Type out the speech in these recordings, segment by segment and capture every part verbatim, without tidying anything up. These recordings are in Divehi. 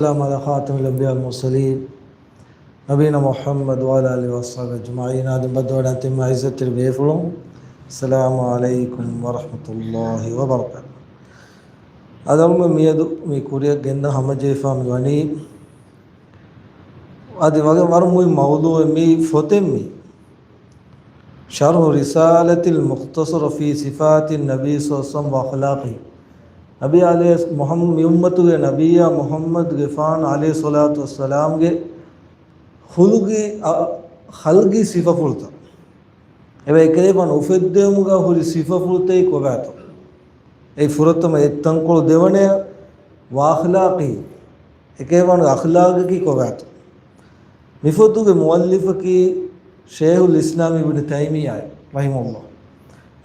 والسلام على خاتم الأنبياء والمرسلين نبينا محمد وعلى آله وصحبه أجمعين. އާދެ، ބައްދަލުވަޑައިގަތް ތިމާ އިއްޒަތްތެރި ބޭފުޅުން، السلام عليكم ورحمة الله وبركاته. އަދި އަޅުމެން މިއަދު މި ކުރިއަށް ގެންދާ ހަމަޖެހިފާ މި ވަނީ އަދި ވަގެ ވަރަށް މުހިންމު މައުޟޫޢެއް. މި ފޮތެއް މީ، شرح رسالة المختصر في صفات النبي صلى الله عليه وسلم وأخلاقه. ނަބީ ޢަލައިހި މުޙައްމަ-، މި އުއްމަތުގެ ނަބިއްޔާ މުޙައްމަދުގެފާނު ޢަލައިހިއްޞަލާތު ވައްސަލާމްގެ ޚުލުޤީ، އަ، ޚަލްޤީ ސިފަފުޅުތައް. އެބަ އެކަލޭފާނު އުފެއްދެވުމުގަ ހުރި ސިފަފުޅުތައް ކޮބާތޯ؟ އެއީ ފުރަތަމަ އެއްތަންކޮޅު. ދެވަނަޔަށް، ވައަޚްލާޤި، އެކަލޭފާނުގެ އަޚްލާގަކީ ކޮބާތޯ؟ މި ފޮތުގެ މުއައްލިފަކީ ޝައިޚުލް އިސްލާމް އިބްނު ތައިމިއްޔާ ރަޙިމަހުﷲ.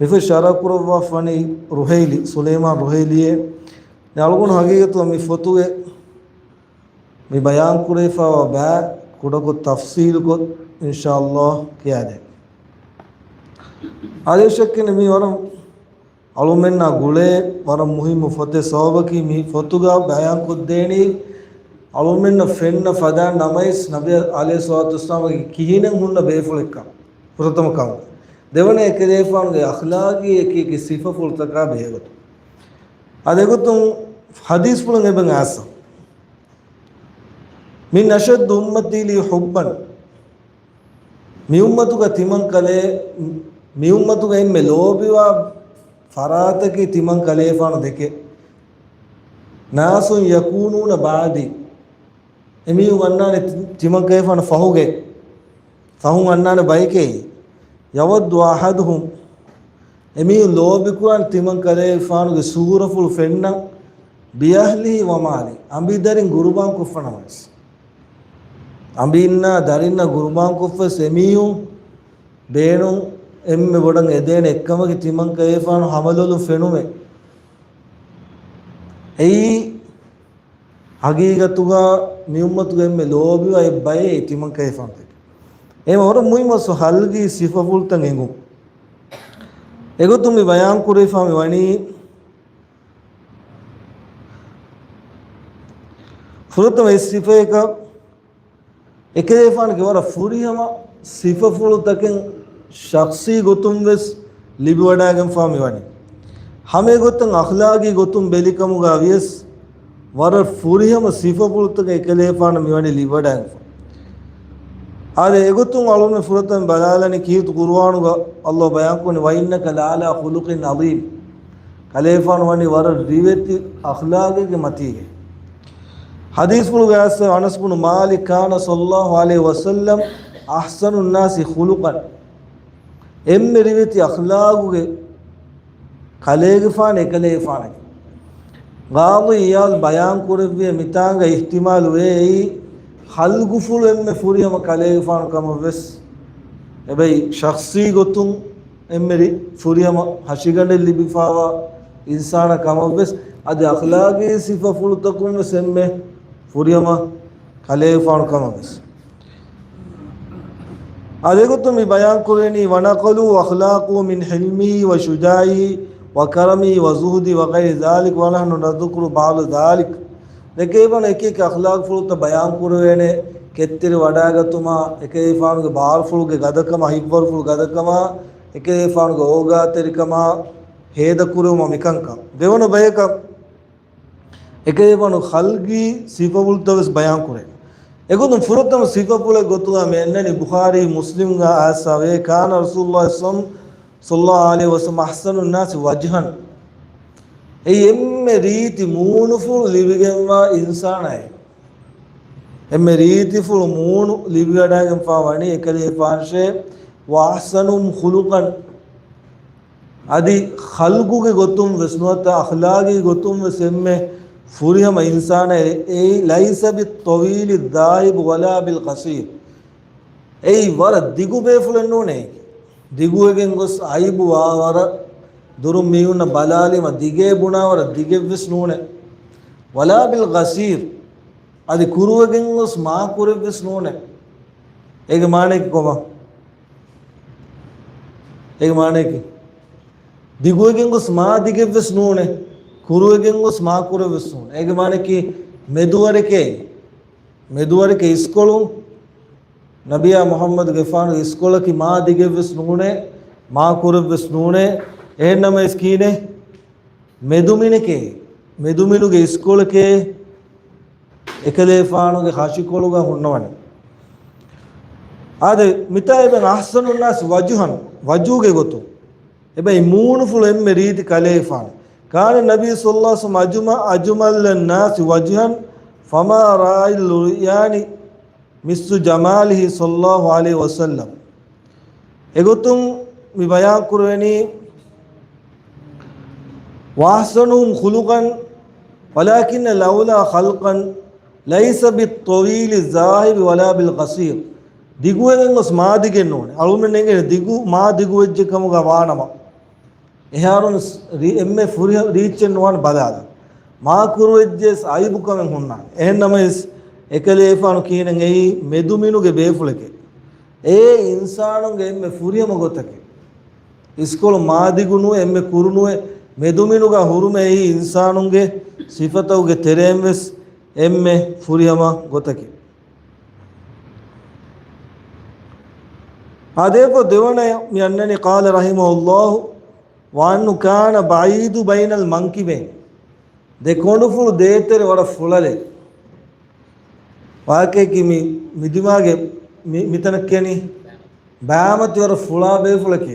މި ފޮތް ޝަރަޙް ކުރައްވާފަ ވަނީ ރުހައިލީ، ސުލައިމާން ރުހައިލީއޭ. އަޅުގަނޑު ޙަޤީޤަތުގަ މި ފޮތުގެ މި ބަޔާންކުރެވިފައިވާ ބައި ކުޑަކޮށް ތަފްޞީލުކޮށް، އިންޝާﷲ، ކިޔާދޭން. އާދެ، ޝައްކެއް ނެތް، މީ ވަރަށް އަޅުމެންނާ ގުޅޭ ވަރަށް މުހިއްމު ފޮތެއް. ސަބަބަކީ މި ފޮތުގަ ބަޔާންކޮށްދޭނީ އަޅުމެންނަށް ފެންނަ ފަދައިން ނަމަވެސް، ނަބީ ޢަލައިހިއްޞަލާތު ވައްސަލާމްގެ ކިހިނެއް ހުންނަ ބޭފުޅެއްކަން ފުރަތަމަ ކަމަށް. ދެވަނަ، އެކަލޭފާނުގެ އަޚްލާގީ އެކި އެކި ސިފަފުޅުތަކާ ބެހޭގޮތުން. އަދި އެގޮތުން ޙަދީޘްފުޅުން އެބަ އައިސްފަ. من أشد أمتي لي حبا. މި އުއްމަތުގަ ތިމަން ކަލޭ، މި އުއްމަތުގަ އެންމެ ލޯބިވާ ފަރާތަކީ ތިމަން ކަލޭފާނު ދެކެ. ناس يكونون بعدي. އެމީހުން އަންނާނެ ތި-، ތިމަން ކަލޭފާނު ފަހުގެ، ފަހުން އަންނާނެ ބަޔެކޭ. يود أحدهم. އެމީހުން ލޯބިކުރާނެ ތިމަން ކަލޭފާނުގެ ސޫރަފުޅު ފެންނަން، بأهله وماله، އަނބިދަރިން ގުރުބާން ކޮށްފަ ނަމަވެސް. އަނބިންނާ ދަރިންނާ ގުރުބާން ކޮށްފަސް އެމީހުން ބޭނުން އެންމެ ބޮޑަށް އެދޭނެ އެއްކަމަކީ ތިމަން ކަލޭފާނު ހަމަލޮލުން ފެނުމެއް. އެއީ ޙަޤީޤަތުގަ މި އުއްމަތުގެ އެންމެ ލޯބިވާ އެއް ބައެއް ތިމަން ކަލޭފާނު ދެކެ. އެ ވަރަށް މުހިއްމު ޚަލްޤީ ސިފަފުޅުތައް އެނގުން. އެގޮތުން މި ބަޔާން ކުރެވިފާ މި ވަނީ، ފުރަތަމަ އެއް ސިފައަކަށް އެކަލޭފާނުގެ ވަރަށް ފުރިހަމަ ސިފަފުޅުތަކެއް ޝަޚްޞީ ގޮތުން ވެސް ލިބިވަޑައިގެންފާ މިވަނީ. ހަމައެގޮތަށް އަޚްލާގީ ގޮތުން ބެލިކަމުގަ ވިޔަސް ވަރަށް ފުރިހަމަ ސިފަފުޅުތަކެއް އެކަލޭފާނަށް މިވަނީ ލިބިވަޑައިގެންފާ. އާދެ، އެގޮތުން އަޅުމެން ފުރަތަމަ ބަލާލަނީ ކީރިތި ޤުރުއާނުގަ ﷲ ބަޔާންކުރަނީ، وإنك لعلى خلق عظيم. ކަލޭފާނު ވަނީ ވަރަށް ރިވެތި އަޚްލާގެއްގެ މަތީގަ. ޙަދީޘްފުޅުގައި އައިސްފަ، أنس بن مالك، كان صلى الله عليه وسلم أحسن الناس خلقا. އެންމެ ރިވެތި އަޚްލާގުގެ ކަލޭގެފާނު އެކަލޭގެފާނެކޭ. ޤާޟީ ޢިޔާޟް ބަޔާން ކުރެއްވިޔޭ މިތާނގަ އިޙްތިމާލު ވޭ އެއީ ޚަލްޤުފުޅު އެންމެ ފުރިހަމަ ކަލޭގެފާނު ކަމަށް ވެސް. އެބައި ޝަޚްޞީ ގޮތުން އެންމެ ރި-، ފުރިހަމަ ހަށިގަނޑެއް ލިބިފާވާ އިންސާނާ ކަމަށް ވެސް، އަދި އަޚްލާގީ ސިފަފުޅުތަކުން ވެސް އެންމެ ފުރިހަމަ ކަލޭގެފާނު ކަމަށް ވެސް. އަދި އެގޮތުން މި ބަޔާން ކުރެވެނީ، ونقلوا أخلاقه من حلمه وشجاعه وكرمه وزهده وغير ذلك ونحن نذكر بعض ذلك. ދެކޭ ބަން އެކި އެކި އަޚްލާގުފުޅުތައް ބަޔާން ކުރެވޭނެ، ކެތްތެރި ވަޑައިގަތުމާ، އެކަލޭގެފާނުގެ ބާރުފުޅުގެ ގަދަކަމާ، ހިތްވަރުފުޅު ގަދަކަމާ، އެކަލޭގެފާނުގެ އޯގާތެރިކަމާ، ހޭދަކުރެވުމާ މިކަންކަން. ދެވަނަ ބަޔަކަށް އެކަލޭގެފާނު ޚަލްޤީ ސިފަފުޅުތައް ވެސް ބަޔާން ކުރޭ. އެގޮތުން ފުރަތަމަ ސިފަފުޅެއް ގޮތުގަ މި އަންނަނީ ބުޚާރީ މުސްލިމްގަ އައިސްފަ ވޭ، كان رسول الله صلى الله عليه وسلم أحسن الناس وجها. އެއީ އެންމެ ރީތި މޫނުފުޅު ލިބިގެންވާ އިންސާނާއެއް. އެންމެ ރީތިފުޅު މޫނު ލިބިވަޑައިގެންފާ ވަނީ އެކަލޭގެފާނަށޭ، وأحسنهم خلقا. އަދި ޚަލްޤުގެ ގޮތުން ވެސް ނުވަތަ އަޚްލާގީ ގޮތުން ވެސް އެންމެ ފުރިހަމަ އިންސާނާއެއް، އެއީ ليس بالطويل الذاهب ولا بالقصير. އެއީ ވަރަށް ދިގު ބޭފުޅެއް ނޫނޭ. ދިގުވެގެން ގޮސް އައިބު ވާ ވަރަށް ދުރުން މީހުންނަށް ބަލާލީމަ ދިގޭ ބުނާ ވަރަށް ދިގެއްވެސް ނޫނޭ. ولا بالقصير، އަދި ކުރުވެގެން ގޮސް މާ ކުރެއްވެސް ނޫނޭ. އޭގެ މާނައަކީ ކޮބާ؟ އޭގެ މާނައަކީ ދިގުވެގެން ގޮސް މާ ދިގެއްވެސް ނޫނޭ، ކުރުވެގެން ގޮސް މާ ކުރެއްވެސް ނޫނޭ. އޭގެ މާނައަކީ މެދުވަރެކޭ، މެދުވަރެކޭ އިސްކޮޅު، ނަބިޔާ މުޙައްމަދުގެފާނުގެ އިސްކޮޅަކީ މާ ދިގެއްވެސް ނޫނޭ، މާ ކުރެއްވެސް ނޫނޭ. އެހެންނަމަވެސް ކީނެ މެދުމިނެކޭ، މެދުމިނުގެ އިސްކޮޅެކޭ އެކަލޭފާނުގެ ހަށިކޮޅުގަ ހުންނަވަނީ. އާދެ، މިތާ އެބަ އަޙްސަނު ނާސި ވަޖުހަން، ވަޖޫގެ ގޮތުން އެބައި މޫނުފުޅު އެންމެ ރީތި ކަލޭފާނު. ކާނަ ނަބީ ޞައްލަﷲ ޢަލައިހި ވަސައްލަމަ އަޖުމަ-، އަޖުމަލަ ނާސި ވަޖުހަން ފަމާ ރާއިލް ރުޔާނި މިސްލު ޖަމާލިހި ޞައްލަﷲ ޢަލައިހި ވަސައްލަމަ. އެގޮތުން މި ބަޔާން ކުރެވެނީ، ވައަޙްސަނުހުމް ޚުލުޤަން ވަލާކިން އައުލާ ޚަލްޤަން ލައިސަ ބިއްޠަވީލި ޒާހިބި ވަލާ ބިލް ޤަޞީރި. ދިގުވެގެން ގޮސް މާ ދިގެއް ނޫން. އަޅުމެން އެނގޭ ދިގު، މާ ދިގުވެއްޖެ ކަމުގަ ވާނަމަ، އެހާރުން ރީ-، އެންމެ ފުރިހަ-، ރީއްޗެއް ނުވާން ބަލާލަ. މާ ކުރުވެއްޖެސް އައިބުކަމެއް ހުންނާނެ. އެހެންނަމަވެސް، އެކަލޭފާނު ކީނެން އެއީ މެދުމިނުގެ ބޭފުޅެކޭ. އެއީ އިންސާނުންގެ އެންމެ ފުރިހަމަ ގޮތަކީ. އިސްކޮޅު މާ ދިގު ނުވެ، އެންމެ ކުރު ނުވެ، މެދުމިނުގަ ހުރުމެއް އެއީ އިންސާނުންގެ ސިފަތަކުގެ ތެރެއިން ވެސް އެންމެ ފުރިހަމަ ގޮތަކީ. އާދެ، ދެވަނަ މި އަންނަނީ، قال رحمه الله، وأنه كان بعيد بين المنكبين. ދެ ކޮނޑުފުޅު ދޭތެރެ ވަރަށް ފުޅަލޭ. ވާހަކައަކީ މި، މި ދިމާގެ މި، މިތަނަށް ކިޔަނީ ބައިމަތި ވަރަށް ފުޅާ ބޭފުޅެކޭ.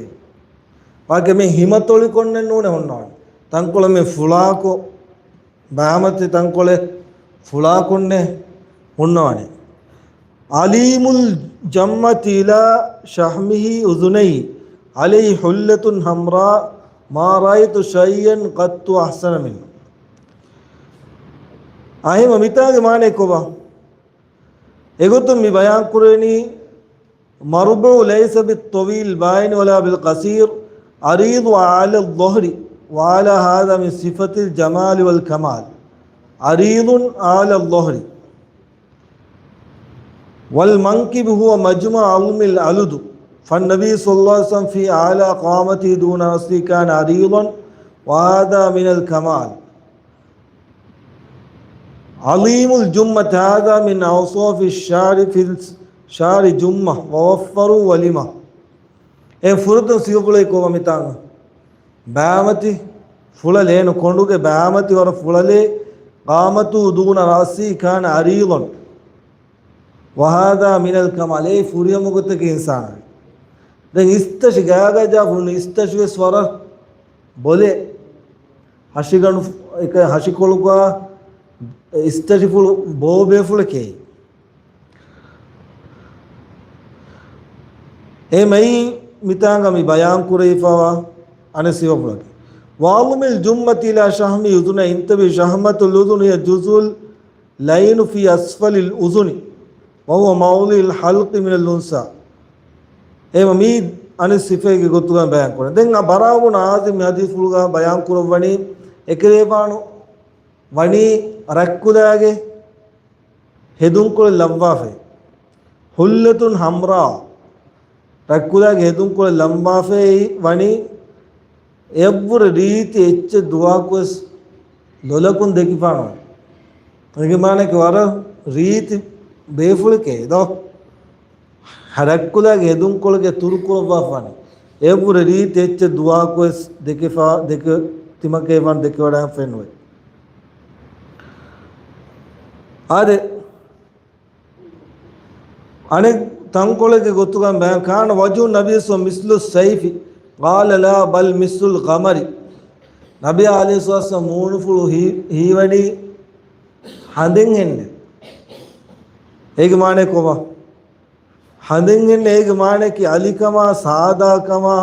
ވާހަކަ މި ހިމަތޮޅި ކޮންނެއް ނޫނޭ ހުންނާނެ. ތަންކޮޅެއް މި ފުޅާކޮށް، ބައިމަތި ތަންކޮޅެއް ފުޅާކޮންނެއް ހުންނާނެ. عظيم الجمة إلى شحمي أذنيه عليه حلة حمراء ما رأيت شيئا قط أحسن منه. އާ، އެހެންވީމަ މިތާގެ މާނައީ ކޮބާ؟ އެގޮތުން މި ބަޔާން ކުރެވެނީ، مربوع ليس بالطويل البائن ولا بالقصير، عريض أعلى الظهر، وأعلى هذا من صفة الجمال والكمال. عريض أعلى الظهر. والمنكب هو مجمع عظم العلد، فالنبي صلى الله عليه وسلم في أعلى قامته دون رأسه كان عريضا، وهذا من الكمال. عظيم الجمة، هذا من أوصاف الشعر، في الشعر جمة، ووفروا ولما. އެ ފުރަތަމަ ސިފަފުޅަކީ ކޮބާ މިތާނގަ؟ ބައިމަތި ފުޅަލޭ، އޭނަ ކޮނޑުގެ ބައިމަތި ވަރަށް ފުޅަލޭ، قامته دون رأسه كان عريضا، وهذا من الكمال، އެއީ ފުރިހަމަ ގޮތަކީ އިންސާނާގެ. ދެން އިސްތަށި ގާގާ ޖާފުން އިސްތަށި ވެސް ވަރަށް ބޮލޭ. ހަށިގަނޑު އެކަ ހަށިކޮޅުގަ އިސްތަށިފުޅު ބޯ ބޭފުޅެކޭ. އެ މައި މިތާނގަ މި ބަޔާން ކުރެވިފަވާ އަނެއް ސިފަފުޅަކީ، وعظم الجمة إلى شحم الأذن، انتبه، شحمة الأذن هي الجزء اللين في أسفل الأذن، وهو موضع الحلق من الأنثى. އެ މަ މީ އަނެއް ސިފައެއްގެ ގޮތުގަ ބަޔާން ކުރަން. ދެން އަ ބަރާ ބުން ޢާޒިމް މި ޙަދީޘްފުޅުގަ ބަޔާން ކުރައްވަނީ، އެކަލޭފާނު ވަނީ ރަތްކުލާގެ ހެދުންކޮޅެއް ލައްވާފައި. حلة حمراء. ރަތްކުލާގެ ހެދުންކޮޅެއް ލައްވާފައި ވަނީ އެއަށްވުރެ ރީތި އެއްޗެއް ދުވާކުވެސް ލޮލަކުން ދެކިފާނު. އޭގެ މާނައަކީ ވަރަށް ރީތި ބޭފުޅެކޭ ދޯ. ރަތްކުލާގެ ހެދުންކޮޅުގެ ތުރުކުރައްވާފާނެ. އެއަށްވުރެ ރީތި އެއްޗެއް ދުވާކުވެސް ދެކެފާ، ދެކެ، ތިމަކޭފާނު ދެކެވަޑައިގެން ފެންނުވޭ. އާދެ، އަނެއް ތަންކޮޅެއްގެ ގޮތުގަ ބަޔާން، كان وجه النبي صلى الله عليه وسلم مثل السيف، قال لا بل مثل القمر. ނަބިޔާ ޢަލައިހިއްސަލާތު ވައްސަލާމް މޫނުފުޅު ހީ-، ހީވަނީ ހަނދެއްހެންނެއް. އޭގެ މާނައީ ކޮބާ؟ ހަނދެއްހެންނެއް އޭގެ މާނައަކީ އަލިކަމާ، ސާދާކަމާ،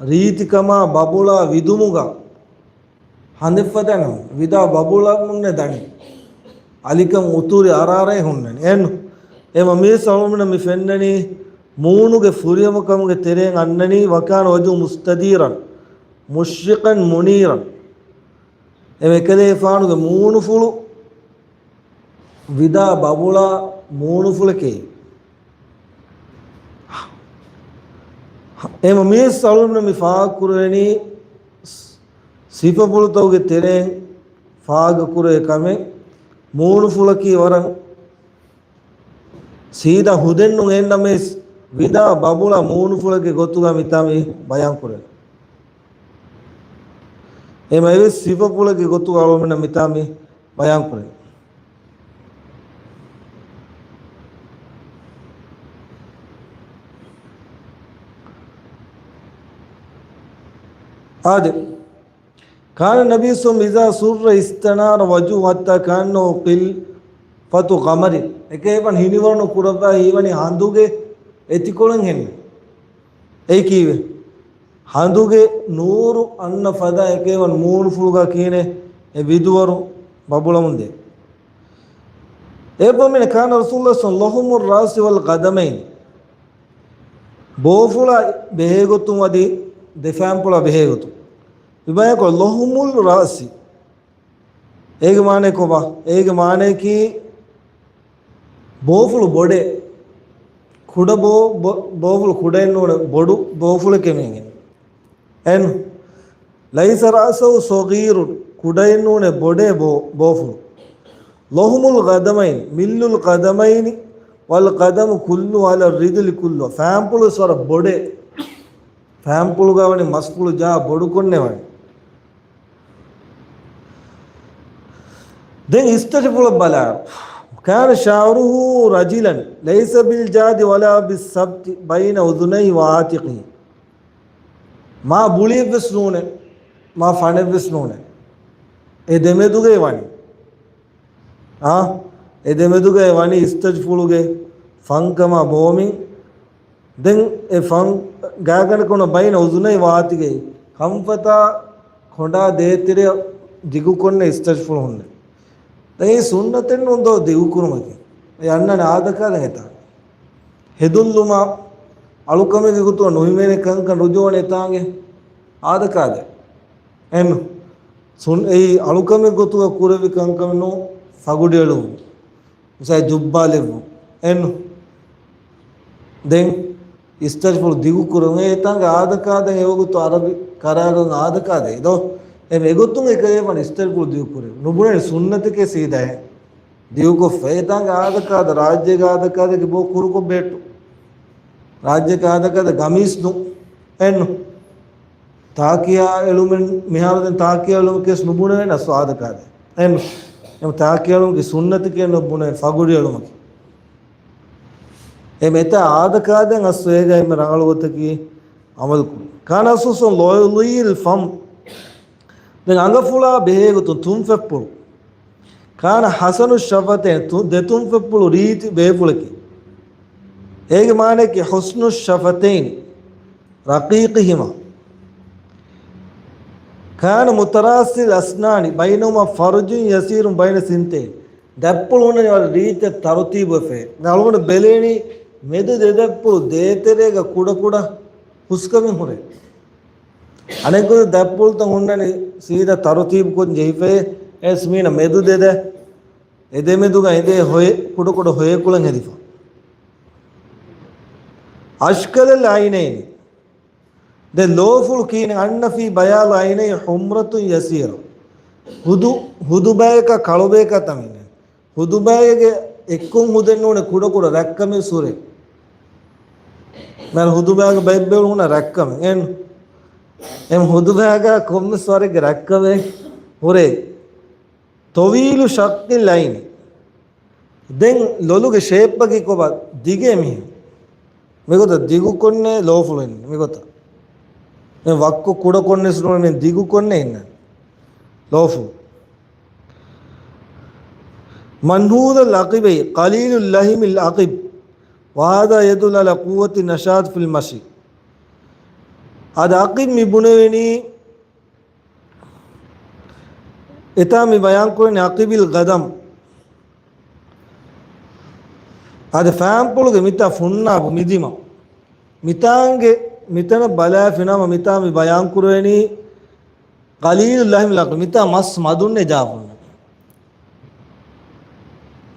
ރީތިކަމާ، ބަބުޅާ، ވިދުމުގަ ހަނދެއް ފަދައިން ވިދާ ބަބުޅަމުންނެ ދަނީ. އަލިކަން އުތުރި އަރާރައެއް ހުންނަނީ. އެން އެމަ މީސް އަޅުމެންނަށް މި ފެންނަނީ މޫނުގެ ފުރިހަމަކަމުގެ ތެރެއިން އަންނަނީ، وكان وجهه مستديرا مشرقا منيرا. އެމަ އެކަލޭފާނުގެ މޫނުފުޅު ވިދާ ބަބުޅާ މޫނުފުޅެކޭ. އެމަ މީސް އަޅުމެންނަށް މި ފާހަގަކުރެވެނީ ސިފަފުޅުތަކުގެ ތެރެއިން ފާހަގަކުރެވޭ ކަމެއް. މޫނުފުޅަކީ ވަރަށް ސީދާ ހުދެއްނު އެންނަމެސް ވިދާ ބަބުޅަ މޫނުފުޅެއްގެ ގޮތުގަ މިތާ މި ބަޔާން ކުރޭ. އެމަ އެވެސް ސިފަފުޅެއްގެ ގޮތުގަ އަޅުމެންނަށް މިތާ މި ބަޔާން ކުރޭ. އާދެ، كان النبي صلى الله عليه وسلم إذا سر استنار وجهه حتى كأنه قلفة قمر. އެކޭ އެވަން ހިނިވަރުނު ކުރައްވާ ހީވަނީ ހަނދުގެ އެތިކޮޅެއް ހެންނެ. އެއީ ކީއްވެ؟ ހަނދުގެ ނޫރު އަންނަ ފަދަ އެކޭ އެވަން މޫނުފުޅުގަ ކީނެ އެ ވިދުވަރު ބަބުޅަމުންދޭ. އެ ބަމިނަ كان رسول الله صلى الله عليه وسلم لهم الرأس والقدمين. ބޯފުޅާ ބެހޭގޮތުން އަދި ދެފާންޕުޅާ ބެހޭގޮތުން. މިބަޔާންކޮށް لهم الرأس. އޭގެ މާނައީ ކޮބާ؟ އޭގެ މާނަޔަކީ ބޯފުޅު ބޮޑޭ. ކުޑަ ބޯ، ބޯ، ބޯފުޅު ކުޑައެއް ނޫނޭ، ބޮޑު ބޯފުޅެކޭ މީގެ. އެން ليس رأسه صغير، ކުޑައެއް ނޫނޭ، ބޮޑޭ ބޯ، ބޯފުޅު. لهم القدمين، مل القدمين والقدم كله على الرجل كله. ފާންޕުޅު ވަރަށް ބޮޑޭ. ފާންޕުޅުގަ ވަނީ މަސްޕުޅު ޖާ ބޮޑުކޮށްނެ ވަނީ. ދެން އިސްތަށިފުޅަށް ބަލާ. كان شعره رجلا ليس بالجعد ولا بالسبط بين أذنيه وعاتقه. މާ ބުޅިއެއްވެސް ނޫނޭ، މާ ފަނެއްވެސް ނޫނޭ. އެ ދެމެދުގައި ވަނީ. އާ، އެ ދެމެދުގައި ވަނީ އިސްތަށިފުޅުގެ ފަންކަމާ ބޯމިން. ދެން އެ ފަން ގާގަނޑަކުނަ بين أذنيه وعاتقه، ކަންފަތާ ކޮނޑާ ދޭތެރެއަށް ދިގުކޮށްނެ އިސްތަށިފުޅު ހުންނެ. ދެން އެ ސުންނަތެއް ނޫން ދޯ ދިގުކުރުމަކީ. އެ އަންނަނީ އާދަކާދަ އެތާ. ހެދުންލުމާ އަޅުކަމެއްގެ ގޮތުގަ ނުހިމެނޭ ކަންކަން ރުޖޫޢަ އެތާނގެ އާދަކާދަ. އެން ސުން އެއީ އަޅުކަމެއް ގޮތުގަ ކުރެވި ކަންކަމެއް ނޫން، ފަގުޑިއެޅުވުން. މިސާލު ޖުއްބާލެއްވުން. އެން ދެން އިސްތަށިފުޅު ދިގު ކުރުން. އެ އެތާނގެ އާދަކާދަ އެވަގުތު އަރަބި ކަރާގަން އާދަކާދަ އެދޯ. އެ އެގޮތުން އެކަލޭފަން އިސްތަށިފުޅު ދިގު ކުރެވި. ނުބުނެ ސުންނަތެކޭ ސީދާ އެ ދިގުކޮށްފަ. އެތާނގެ އާދަކާދަ ރާއްޖޭގެ އާދަކާދައަކީ ބޯ ކުރުކޮށް ބޭއްޓު. ރާއްޖޭގެ އާދަކާދަ ގަމީސް ދުން. އެންނު. ތާކިޔާ އެޅުމެއް މިހާރު ދެން ތާކިޔާ އެޅުމަކީ ވެސް ނުބުނެވޭނެ އަސްލު އާދަކާދަ. އެން، އެ ތާކިޔާ އެޅުމަކީ ސުންނަތެކޭ ނުބުނެ ފަގުޑި އެޅުމަކީ. އެ މެތާ އާދަކާދަ އަސްލު އޭގަ އެންމެ ރަނގަޅު ގޮތަކީ އަމަލު ކުރުން. كان رسول الله صلى الله عليه وسلم لوضي الفم. ދެން އަނގަފުޅާ ބެހޭގޮތުން ތުންފަތްޕުޅު. كان حسن الشفتين، ތު-، ދެ ތުންފަތްޕުޅު ރީތި ބޭފުޅަކީ. އޭގެ މާނައަކީ حسن الشفتين رقيقهما. كان متراصي الأسنان بينهما فرج يسير بين السنتين. ދަތްޕުޅު ހުންނަނީ ވަރަށް ރީތި ތަރުތީބުވެފަ. އަޅުގަނޑު ބެލޭނީ މެދު ދެ ދަތްޕުޅު ދޭތެރޭގަ ކުޑަކުޑަ ހުސްކަމެއް ހުރޭ. އަނެއްގޮތަށް ދަތްޕުޅުތައް ހުންނަނީ ސީދާ ތަރުތީބުކޮށް ޖެހިފައި، އެސް މީނަ މެދު ދެ ދަތް އެ ދެމެދުގަ އެނދޭ ހޮއެއް ކުޑަކުޑަ ހޮއެއްކޮޅެއް ހެދިފަ. أشكل العينين. ދެން ލޯފުޅު ކީނެ أن في بياض عينيه حمرة يسيرة. ހުދު، ހުދުބަޔަކާ ކަޅުބަޔަކާ ތަމިން. ހުދުބައިގެ އެއްކޮށް ހުދެއް ނޫނެ ކުޑަކުޑަ ރަތްކަމެއް ސުރެ. މަ ހުދުބައިގެ ބައެއް ބޭފުޅުން ހުންނަ ރަތްކަމެއް. އެން، އެމް ހުދުބައިގަ ކޮންމެސް ވަރެއްގެ ރަތްކަމެއް ހުރޭ. طويل شق العين. ދެން ލޮލުގެ ޝޭޕްއަކީ ކޮބާ؟ ދިގޭ މިހެން. މިގޮތަށް ދިގުކޮށްނޭ ލޯފުޅު އިންނަ މިގޮތަށް. މި ވައްކު ކުޑަކޮށްނެސް ނޫން މި ދިގުކޮށްނޭ އިންނަ ލޯފުޅު. منحوذ العقبين قليل اللحم العقب، وهذا يدل على قوة النشاط في المشي. އަދި އަޤިބް މި ބުނެވެނީ، އެތާ މި ބަޔާންކުރަނީ ޢަޤިބިލް ޤަދަމް. އަދި ފާންޕުޅުގެ މިތާ ފުންނާބު މިދިމަ. މިތާނގެ މިތަނަށް ބަލާފިނަމަ މިތާ މި ބަޔާންކުރަނީ ޤަލީލު ލަޙްމިލް ޢަޤްލި، މިތާ މަސް މަދުންނެ ޖާފުންނަ.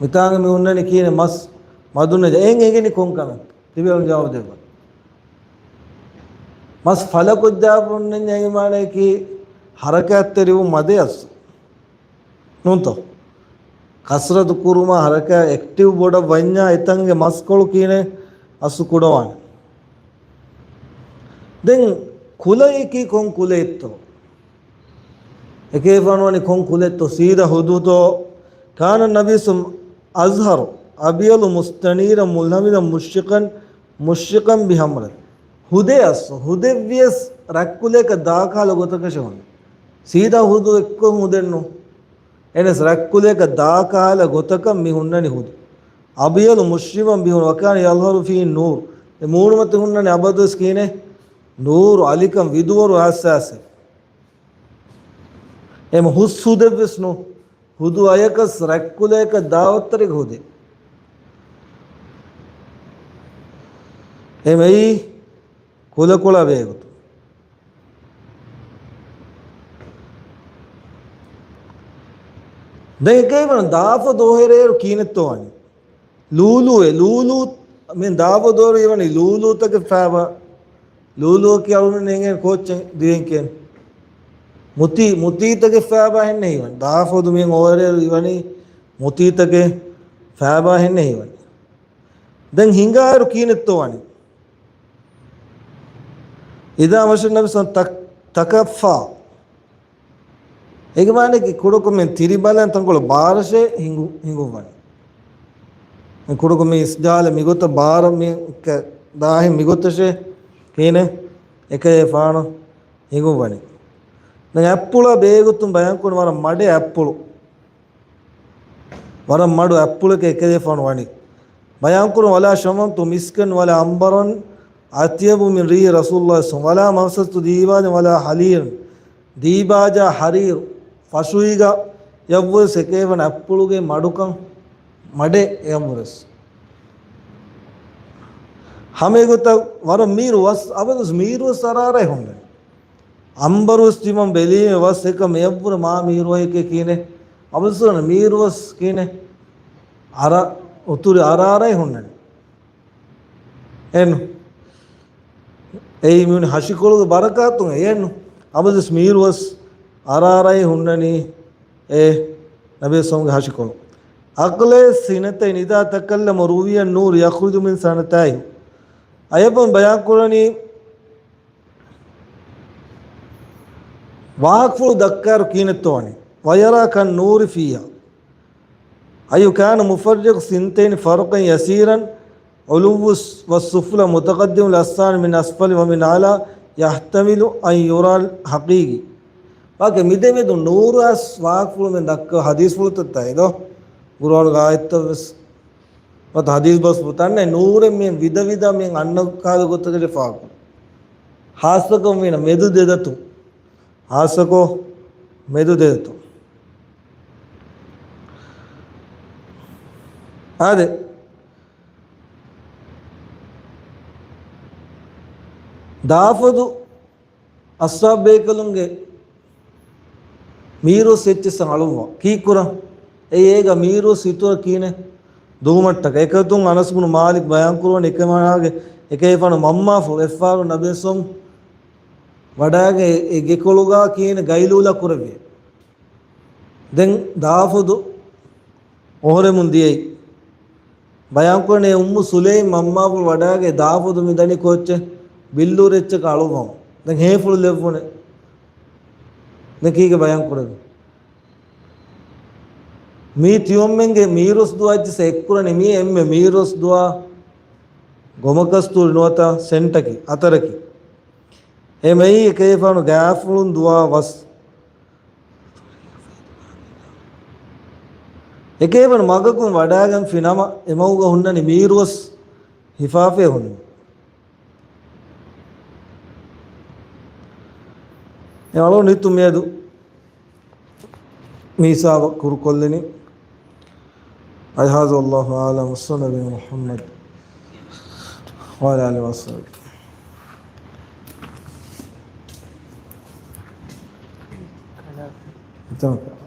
މިތާނގެ މި ހުންނަނީ ކީނެ މަސް މަދުންނެ ޖާ. އެން އެނގެނީ ކޮންކަމެއް؟ ތިބޭނު ޖަވާބު ދެއްވަން. މަސް ފަލަކޮށް ޖާފުންނެ އޭގެ މާނައަކީ ހަރަކާތްތެރިވުން މަދެއް އަސް. ނޫންތޯ؟ ކަސްރަތު ކުރުމާ ހަރަކާތް އެކްޓިވް ބޮޑަށް ވަންޏާ އެތަންގެ މަސްކޮޅު ކީނެ އަސްލު ކުޑަވާނެ. ދެން ކުލައިކީ ކޮން ކުލައެއްތޯ؟ އެކޭފާނު ވަނީ ކޮން ކުލައެއްތޯ؟ ސީދާ ހުދުހުދޯ. ކާނަ ނަބީސު އަޒްހަރު އަބްޔަޟު މުސްތަނީރަން މުލްހަމިދަން މުޝްރިޤަން މުޝްރިޤަން ބިހަމްރަތި. ހުދެއަސް، ހުދެއްވިޔަސް ރަތްކުލައަކަށް ދާކަހަލަ ގޮތަކަށެއް ހުންނަ. ސީދާ ހުދު އެއްކޮށް ހުދެއްނު. އެނެސް ރަތްކުލައަކަށް ދާކަހަލަ ގޮތަކަށް މި ހުންނަނީ ހުދު. އަބްޔަޟު މުޝްރިޤަން ބިހަމްރަތި ވަކާނަ ޔަޒްހަރު ފީހި ނޫރު. އެ މޫނުމަތި ހުންނަނީ އަބަދުވެސް ކީނެ ނޫރު، އަލިކަން ވިދުވަރު އާސާސެއް. އެމަ ހުސް ހުދެއްވެސް ނޫ. ހުދު އަޔަކަސް ރަތްކުލައަކަށް ދާވައްތަރިގެ ހުދެއް. އެމައީ ކުލަކޮޅާ ބޭގޮތުން. ދެން އެކޭވަން ދާފަ ދޯހެރޭރު ކީނެއްތޯ ވަނީ؟ ލޫލޫއެއް، ލޫލޫ، މި ދާފަ ދޯރު އިވަނީ ލޫލޫތަކެއް ފާބާ. ލޫލޫއަކީ އަޅުގަނޑު އެނގޭނެ ކޯއްޗެއް ދިވެހިން ކޭނެ. މުތީ، މުތީތަކެއް ފާބާ ހެންނެ ހީވަނީ. ދާފަ ދޯ މި އޯރޭރު އިވަނީ މުތީތަކެއް ފާބާ ހެންނެ ހީވަނީ. ދެން ހިނގާއިރު ކީނެއްތޯ ވަނީ؟ އިދާ މަޝަ ނަބީ ސަން ތަކައްފާ. އޭގެ މާނައަކީ ކުޑަކޮށް މި ތިރިބަލަން ތަންކޮޅު ބާރަށޭ ހިނގު، ހިނގުން ވަނީ. މި ކުޑަކޮށް މި އިސްޖާލަ މިގޮތަށް ބާރަށް މި ކަ، ދާހިން މިގޮތަށޭ ކީނެ އެކައޭފާނު ހިނގުން ވަނީ. ދެން އަތްޕުޅާ ބޭގޮތުން ބަޔާންކުރަން ވަރަށް މަޑެއް އަތްޕުޅު. ވަރަށް މަޑު އަތްޕުޅެކޭ އެކަލޭފާނު ވަނީ. ބަޔާންކުރުން، ولا شممت مسكا ولا عنبرا أطيب من ريح رسول الله صلى الله عليه وسلم، ولا مسست ديباجا ولا حريرا. ދީބާޖާ ހަރީރު ފަށުއިގަ އެއަށްވުރެސް އެކޭފާނު އަތްޕުޅުގެ މަޑުކަން މަޑެއް އެއަށްވުރެސް. ހަމައެގޮތަށް ވަރަށް މީރު ވަސް، އަބަދުވެސް މީރުވަސް އަރާރައި ހުންނަނީ. އަނބަރުވެސް ތިމަން ބެލީމެ ވަސް އެކަ މެޔަށްވުރެ މާ މީރުވަހެކޭ ކީނެ. އަބަދުވެސް މީރުވަސް ކީނެ. އަރަ، އުތުރި އަރާރައި ހުންނަނީ. އެން. އެއީ މިވަނީ ހަށިކޮޅުގެ ބަރަކާތުން އެއެން. އަބަދުވެސް މީރުވަސް އަރާރައި ހުންނަނީ އެ ނަބީ ސަމްގެ ހަށިކޮޅު. أقلى سنتين إذا تكلم روي النور يخرج من ثنيتيه. އަޔަބަން ބަޔާންކުރަނީ ވާހަކަފުޅު ދައްކާއިރު ކީނެއްތޯ ވަނީ؟ ويرى كالنور فيها. أي كان مفرق ثنتين فرقا يسيرا علو والسفلى متقدم الأذقان من أسفل ومن أعلى يحتمل أن يرى الحقيقي. ވާކެ މިދެމެދު ނޫރު އަސް ވާހަކަފުޅު މެން ދައްކާ ހަދީސްފުޅުތައް ތައް ދޯ؟ ގުރުއާނުގެ އާޔަތްތައް ވެސް މަތަ ހަދީސް ބަސް ފުތަންނެ ނޫރެއް މި ވިދަ ވިދަ މި އަންނަ ކާލު ގޮތަކަށް ފާކު. ހާއްސަކޮށް މީނަ މެދު ދެދަތު. ހާއްސަކޮށް މެދު ދެދަތު. އާދެ. ދާފަދު އަސްހާބު ބޭކަލުންގެ މީރުސް އެއްޗިއްސަށް އަޅުއްވާ. ކީއްކުރަން؟ އެއީ އޭގަ މީރުސް އިތުރަށް ކީނެ ދުވުމަށްޓަކަ. އެކަތުން އަނަސް ބުނު މާލިކް ބަޔާންކުރުވަނީ އެކަމާގެ އެކައިފާނު މަންމާފުޅު އެއްފަހަރު ނަބީ ސަމް ވަޑާގެ އެ ގެކޮޅުގަ ކީނެ ގައިލޫލާ ކުރެއްވި. ދެން ދާފަދު އޮހޮރެމުން ދިޔައީ. ބަޔާންކުރަނީ އުއްމު ސުލައިމް މަންމާފުޅު ވަޑާގެ ދާފަދު މި ދަނީ ކޯއްޗެއް؟ ބިއްލޫރި އެއްޗަކަށް އަޅުއްވަމުން. ދެން ހޭފުޅު ލެއްވުނެ. ދެން ކީކޭ ބަޔާންކުރެވި؟ މީ ތިޔޮމެންގެ މީރުސް ދުވާ އެއްޗިއްސަށް އެއްކުރަނީ މީ އެންމެ މީރުސް ދުވާ ގޮމަކަސްތޫރި ނުވަތަ ސެންޓަކީ އަތަރަކީ. އެމައީ އެކައިފާނު ގާފުޅުން ދުވާ ވަސް. އެކައިފާނު މަގަކުން ވަޑާގެންފި ނަމަ އެމަގުގަ ހުންނަނީ މީރުވަސް ހިފާފައި ހުންނަ. އެ އަޅު ނިތު މިއަދު މި ހިސާބަށް ކުރުކޮށްލެނީ. އައި ހާޒާ ވައްލާހު އަޢްލަމު ވަޞައްލަ ޢަލާ ނަބިއްޔިނާ މުޙައްމަދު ވަޢަލާ އާލިހި ވަޞަޙްބިހި. އެތަނަކަށް.